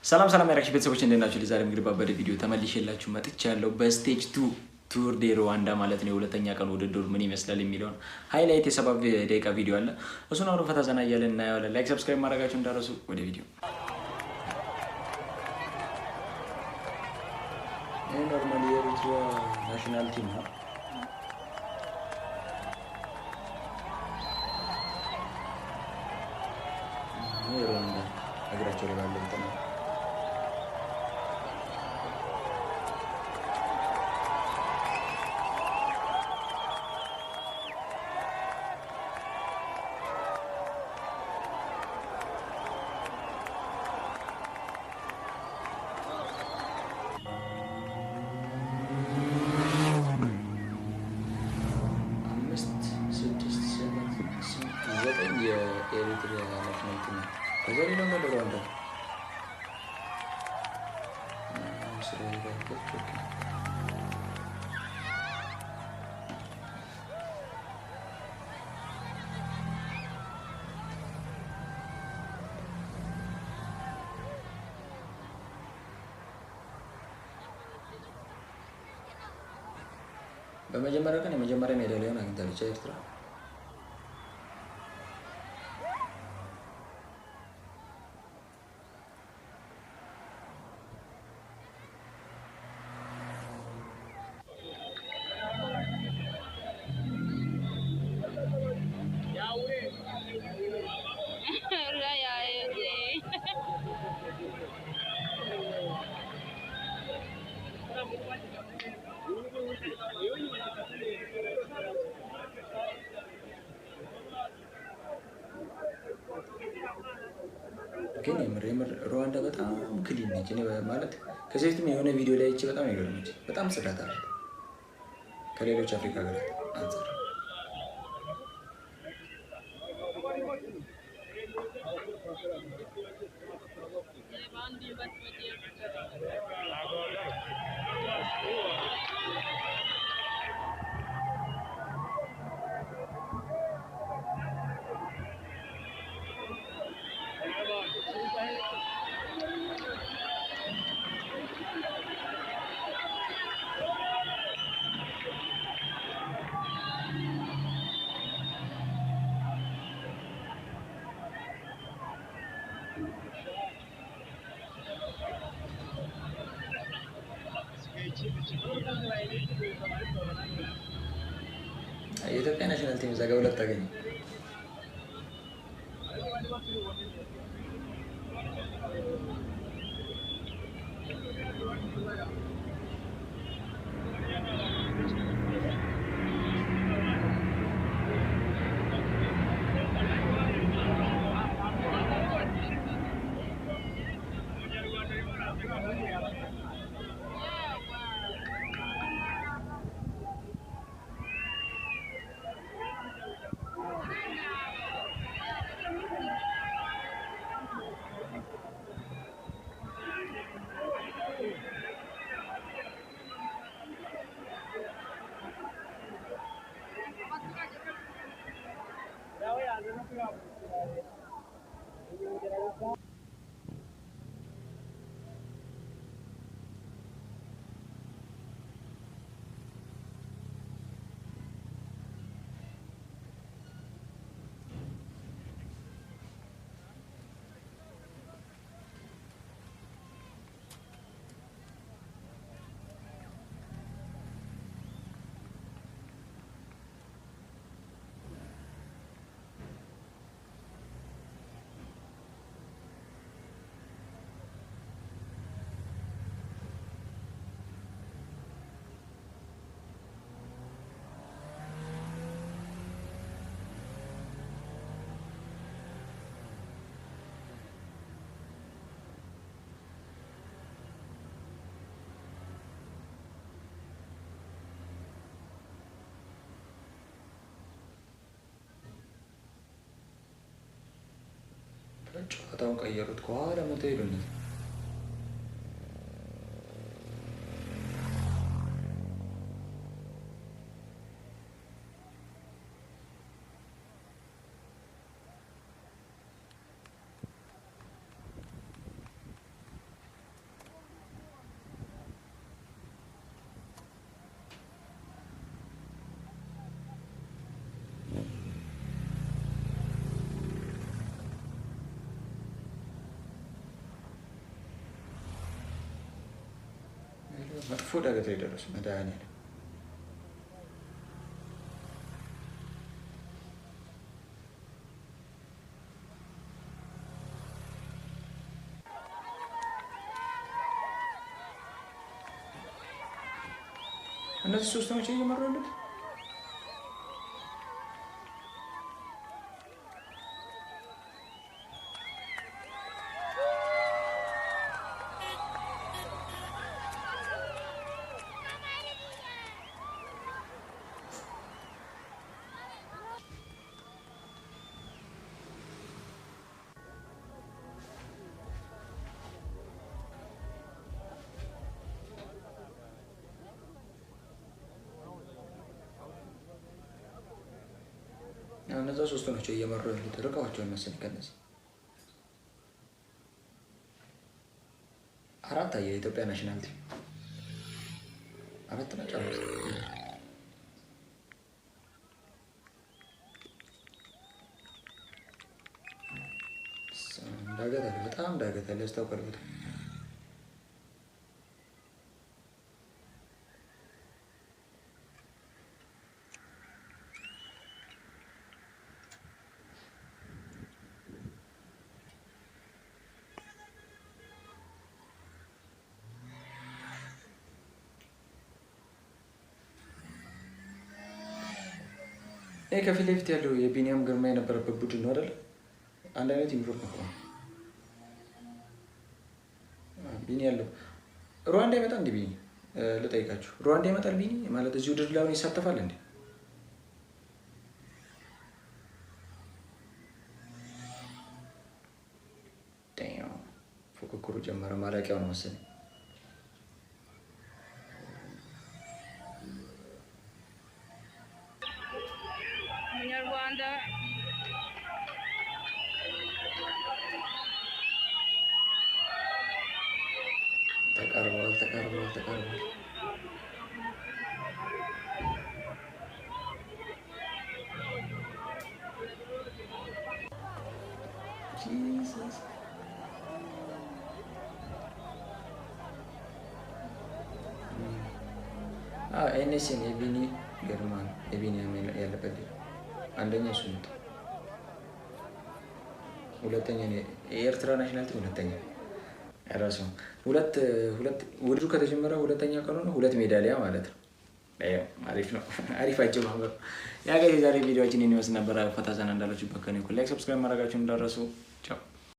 ሰላም ሰላም ያራክሽ ቤተሰቦች እንዴት ናችሁ? ለዛሬ እንግዲህ ባበደ ቪዲዮ ተመልሼላችሁ መጥቻለሁ። በ stage 2 Tour de Rwanda ማለት ነው የሁለተኛ ቀን ውድድር ምን ይመስላል የሚለውን highlight የ7 ደቂቃ ቪዲዮ አለ። እሱን አብረን ፈታ ዘና እያለን እናየዋለን። Like፣ subscribe ማድረጋችሁ እንዳረሱ። ወደ ቪዲዮ። ይህ normally የኤሪትሪያ national team ነው። የሩዋንዳ እግራቸው ላይ ባለው እንትን ነው። አምስት፣ ስድስት፣ ሰባት፣ ስምንት፣ ዘጠኝ የኤሪትሪያ national team ነው። ከዛ ሌላው እንዳለ ሩዋንዳ እስራኤል አለች። Okay። በመጀመሪያው ቀን የመጀመሪያ ሜዳሊያውን አግኝታለች ኤርትራ። ግን የምር የምር ሩዋንዳ በጣም clean ነች። እኔ ማለት ከዚህ በፊትም የሆነ ቪዲዮ ላይ አይቼ በጣም የገረመች በጣም ጽዳት አላት ከሌሎች አፍሪካ ሀገራት አንጻር። የኢትዮጵያ national team እዛ ጋር ሁለት አገኘ። ጨዋታውን ቀየሩት። ከኋላ መተው ሄዱ እነዚህ። መጥፎ ዳገት ላይ ደረሱ። መድኃኒዓለም እነዚህ ሶስት ናቸው እየመሩ ያሉት። እነዛ ሶስቱ ናቸው እየመሩ ያሉት። ርቀዋቸውን መሰለኝ ከእነዚህ አራት የኢትዮጵያ national team አራት ናቸው። አምስት ዳገት አለ፣ በጣም ዳገት አለ። ያስታውቃል በጣም። ይህ ከፊት ለፊት ያለው የቢኒያም ግርማ የነበረበት ቡድን ነው አይደለ? አንድ አይነት ዩኒፎርም እኮ ነው። ቢኒ ያለው ሩዋንዳ ይመጣል እንዴ? ቢኒ ልጠይቃችሁ፣ ሩዋንዳ ይመጣል ቢኒ ማለት እዚህ ውድድር ላይ አሁን ይሳተፋል እንዴ? ፉክክሩ ጀመረ። ማለቂያው ነው መሰለኝ። Munyarwanda. ተቃርበዋል፣ ተቃርበዋል፣ ተቃርበዋል። Jesus. ኤንኤስኤን የቢኒ ግርማ ነው። የቢኒያም ያለበት አንደኛ እሱ ነው። ሁለተኛ የኤርትራ national team ሁለተኛ ራሱ ሁለት ሁለት ውድድሩ ከተጀመረ ሁለተኛ ቀኑ ነው። ሁለት ሜዳሊያ ማለት ነው። አሪፍ ነው። አሪፍ አጀማመር። ያ ጋር የዛሬ ቪዲዮአችን ይህን ይመስል ነበር። ፈታ ዘና እንዳላችሁበት ከኔ like፣ subscribe ማድረጋችሁን እንዳትረሱ። ቻው።